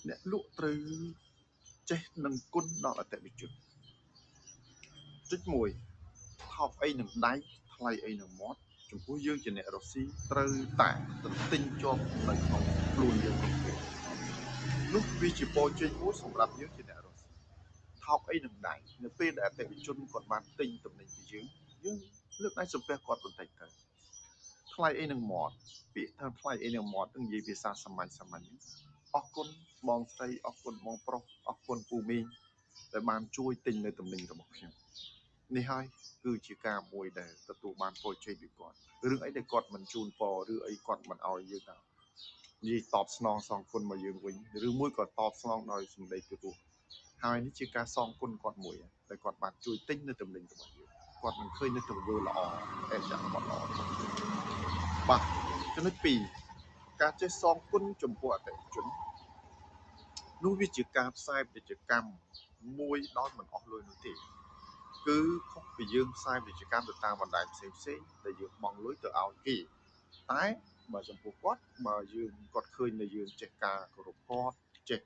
អ្នកលក់ត្រូវចេះនឹងគុណដល់អតិថិជនចុច1ថោកអីនឹងដៃថ្លៃអីនឹងមាត់ចំពោះយើងជាអ្នករស់ស៊ីត្រូវតែទន្ទិញជាប់នៅក្នុងខ្លួនយើងគ្រប់ពេលនោះវាជាពរជ័យមួយសម្រាប់យើងជាអ្នករស់ស៊ីថោកអីនឹងដៃនៅពេលដែលអតិថិជនគាត់បានទិញទំនិញពីយើងយើងលើកដៃសំពះគាត់បន្តិចទៅថ្លៃអីនឹងមាត់ពាក្យថាថ្លៃអីនឹងមាត់នឹងនិយាយភាសាសាមញ្ញសាមញ្ញអរគុណបងស្រីអរគុណបងប្រុសអរគុណពូមីងដែលបានជួយទិញនៅទំនិញរបស់ខ្ញុំនេះហើយគឺជាការមួយដែលទទួលបានពរជ័យពីគាត់រឿងអីដែលគាត់មិនជូនពរឬអីគាត់មិនឲ្យយើងដល់និយាយតបស្នងសងគុណមកយើងវិញឬមួយក៏តបស្នងដោយសម្ដីពិរោះហើយនេះជាការសងគុណគាត់មួយដែលគាត់បានជួយទិញនៅទំនិញរបស់យើងគាត់នឹងឃើញនៅទង្វើល្អអេចារបស់ល្អបាទចំណុច2ការចេះសងគុណចំពោះអតិថិជននោះវាជាការផ្សាយពាណិជ្ជកម្មមួយដោយមិនអស់លុយនោះទេគឺខុសពីយើងផ្សាយពាណិជ្ជកម្មទៅតាមបណ្ដាញផ្សេងផ្សេងដែលយើងបង់លុយទៅឲ្យគេតែបើចំពោះគាត់បើយើងគាត់ឃើញនៅយើងចេះការគោរពគាត់ចេះ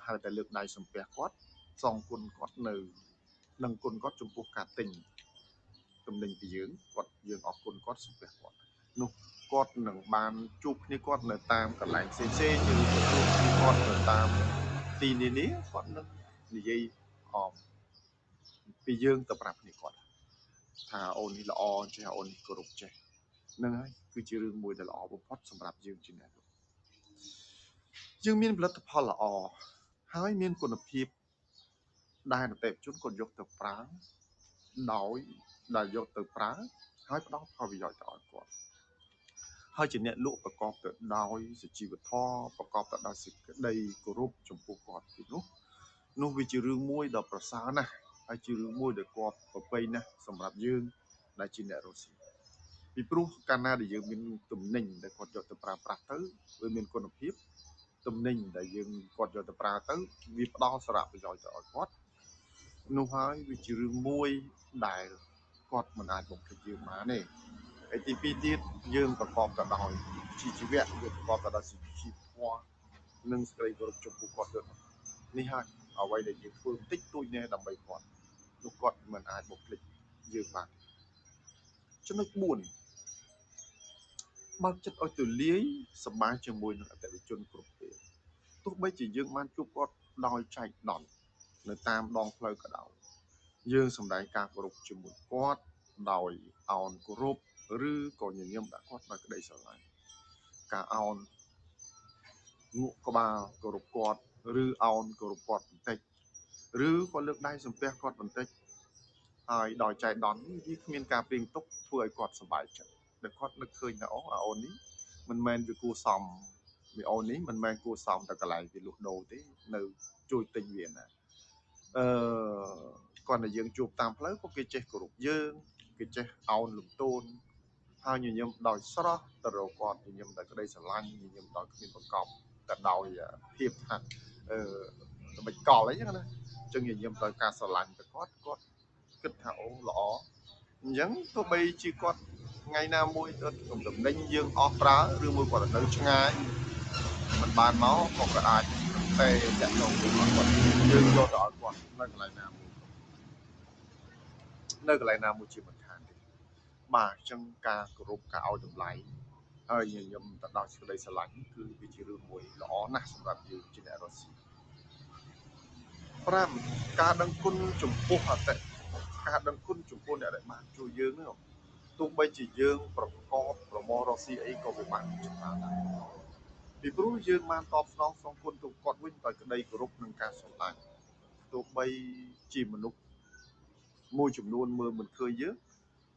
ហៅតែលើកដៃសំពះគាត់សងគុណគាត់នៅនឹងគុណគាត់ចំពោះការទិញទំនិញពីយើងគាត់យើងអរគុណគាត់សំពះគាត់នោះគាត់នឹងបានជួបគ្នាគាត់នៅតាមកន្លែងផ្សេងផ្សេងឬក៏ជួបគ្នាគាត់នៅតាមទីនានាគាត់នឹងនិយាយអមពីយើងទៅប្រាប់គ្នាគាត់ថាអូននេះល្អចេះអូននេះគោរពចេះហ្នឹងហើយគឺជារឿងមួយដែលល្អបំផុតសម្រាប់យើងជាអ្នកលក់យើងមានផលិតផលល្អហើយមានគុណភាពដែលអតិថិជនគាត់យកទៅប្រើដោយដែលយកទៅប្រើហើយផ្ដល់ផលប្រយោជន៍ទៅឲ្យគាត់ហើយជាអ្នកលក់ប្រកបទៅដោយសុជីវធម៌ប្រកបទៅដោយសេចក្តីគោរពចំពោះគាត់ទីនោះនោះវាជារឿងមួយដ៏ប្រសើរណាស់ហើយជារឿងមួយដែលគាត់ប្រពៃណាស់សម្រាប់យើងដែលជាអ្នករស់ស៊ីពីព្រោះកាលណាដែលយើងមានទំនិញដែលគាត់យកទៅប្រើប្រាស់ទៅវាមានគុណភាពទំនិញដែលយើងគាត់យកទៅប្រើទៅវាផ្ដល់សារៈប្រយោជន៍ទៅឲ្យគាត់នោះហើយវាជារឿងមួយដែលគាត់មិនអាចបំភ្លេចយើងបានទេហើយទី2ទៀតយើងប្រកបទៅដោយជីវៈយើងប្រកបទៅដោយជីវធម៌និងសេចក្តីគោរពចំពោះគាត់ទៀតនេះហើយអ្វីដែលយើងធ្វើបន្តិចតួចនេះដើម្បីគាត់នោះគាត់មិនអាចបំភ្លេចយើងបានចំណុច4បើកចិត្តឲ្យទូលាយសប្បាយជាមួយនឹងអតិថិជនគ្រប់ពេលទោះបីជាយើងបានជួបគាត់ដោយចែកដន្យនៅតាមដងផ្លូវក៏ដោយយើងសម្ដែងការគោរពជាមួយគាត់ដោយអោនគោរពឬក៏ញញឹមដាក់គាត់ដោយក្តីស្រឡាញ់ការអោនងក់ក្បាលគោរពគាត់ឬអោនគោរពគាត់បន្តិចឬក៏លើកដៃសំពះគាត់បន្តិចហើយដោយចៃដន្យនេះវាគ្មានការព្រៀងទុកធ្វើឲ្យគាត់សប្បាយចិត្តដែលគាត់នឹកឃើញថាអូអាអូននេះមិនមែនវាគួសមមីអូននេះមិនមែនគួសមតែកន្លែងវាលក់ដូរទេនៅជួយទិញវាណាគាត់តែយើងជួបតាមផ្លូវក៏គេចេះគោរពយើងគេចេះអោនលំទោនហើយញញឹមដោយស្រស់ទៅរកគាត់ញញឹមដោយក្តីស្រឡាញ់ញញឹមដោយគ្មានបង្កប់តែដោយភាពថាល្បិចកលអីចឹងណាអញ្ចឹងញញឹមដោយការស្រឡាញ់ទៅគាត់គាត់គិតថាអូល្អអញ្ចឹងទោះបីជាគាត់ថ្ងៃណាមួយទៅតំណែងយើងអស់ប្រើឬមួយគាត់នៅឆ្ងាយមិនបានមកក៏គាត់អាចតែតាក់ទងជាមួយគាត់យើងយកទៅឲ្យគាត់នៅកន្លែងណាមួយនៅកន្លែងណាមួយជាមិនខានទេបាទអញ្ចឹងការគោរពការឲ្យតម្លៃហើយញញឹមទៅដល់សេចក្តីស្រឡាញ់គឺវាជារឿងមួយល្អណាស់សម្រាប់យើងជាអ្នករស់ស៊ី5ការដឹងគុណចំពោះអតិការដឹងគុណចំពោះអ្នកដែលបានជួយយើងនោះទោះបីជាយើងប្រកបប្រមរស់ស៊ីអីក៏វាបានច្រើនដែរពីព្រោះយើងបានតបស្នងសងគុណទៅគាត់វិញដោយក្តីគោរពនិងការស្រឡាញ់ទោះបីជាមនុស្សមួយចំនួនមើលមិនឃើញយើង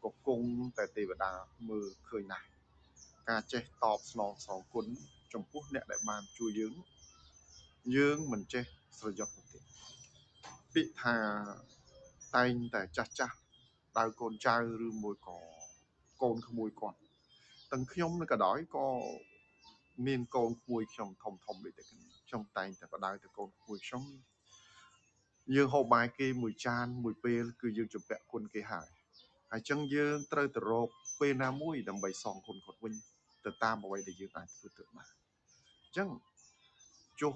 ក៏គង់តែទេវតាមើលឃើញណាស់ការចេះតបស្នងសងគុណចំពោះអ្នកដែលបានជួយយើងយើងមិនចេះស្រយុតនោះទេពាក្យថាតែងតែចាស់ចាស់ដៅកូនចៅឬមួយក៏កូនក្មួយគាត់ទាំងខ្ញុំនៅក៏ដោយក៏មានកូនក្មួយខ្ញុំធំធំដូចតែគ្នាខ្ញុំតែងតែបដៅទៅកូនក្មួយខ្ញុំយើងហូបបាយគេមួយចានមួយពេលគឺយើងជំពាក់គុណគេហើយហើយចឹងយើងត្រូវទៅរកពេលណាមួយដើម្បីសងគុណគាត់វិញទៅតាមអ្វីដែលយើងអាចធ្វើទៅបានអញ្ចឹង ចុះ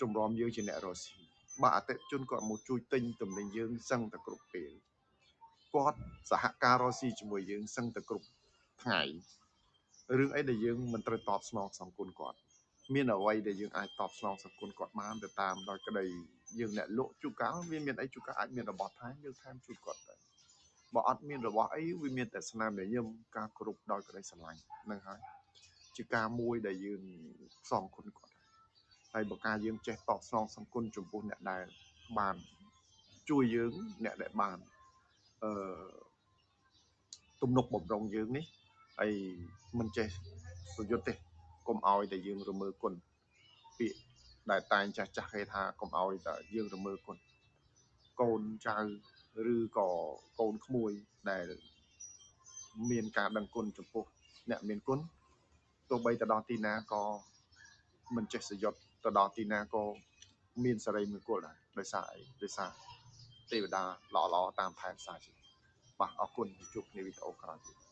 ជំរាំយើងជាអ្នករកស៊ី បើអតិថិជនគាត់មកជួយទិញទំនិញយើងសឹងតែគ្រប់ពេល គាត់សហការរកស៊ីជាមួយយើងសឹងតែគ្រប់ថ្ងៃ រឿងអីដែលយើងមិនត្រូវតបស្នងសងគុណគាត់? មានអ្វីដែលយើងអាចតបស្នងសងគុណគាត់បានទៅតាមដោយក្តីយើងអ្នកលក់ ជួនកាលវាមានអី ជួនកាលអាចមានរបស់ថែម យើងថែមជូនគាត់ទៅ បើអត់មានរបស់អី វាមានតែស្នាមញញឹម ការគោរពដោយក្តីស្រឡាញ់នឹងហើយ ជាការមួយដែលយើងសងគុណគាត់ហើយ។ បើការយើងចេះតបស្នងសង្គមចំពោះអ្នកដែលបានជួយយើង អ្នកដែលបានអឺទំនុកបំរុងយើងនេះ ហើយមិនចេះសយុទ្ធទេ កុំឲ្យតែយើងរមើលគុណ ពាក្យដែលតែងចាស់ចាស់គេថា កុំឲ្យតែយើងរមើលគុណកូនចៅឬក៏កូនក្មួយដែលមានការដឹងគុណចំពោះអ្នកមានគុណ ទោះបីទៅដល់ទីណាក៏មិនចេះសយុទ្ធ ទៅដល់ទីណាក៏មានសិរីមង្គលដែរ ដោយសារអី? ដោយសារទេវតាល្អល្អតាមថែរក្សាជា។ បាទ អរគុណ ជួបគ្នាវីដេអូក្រោយទៀត។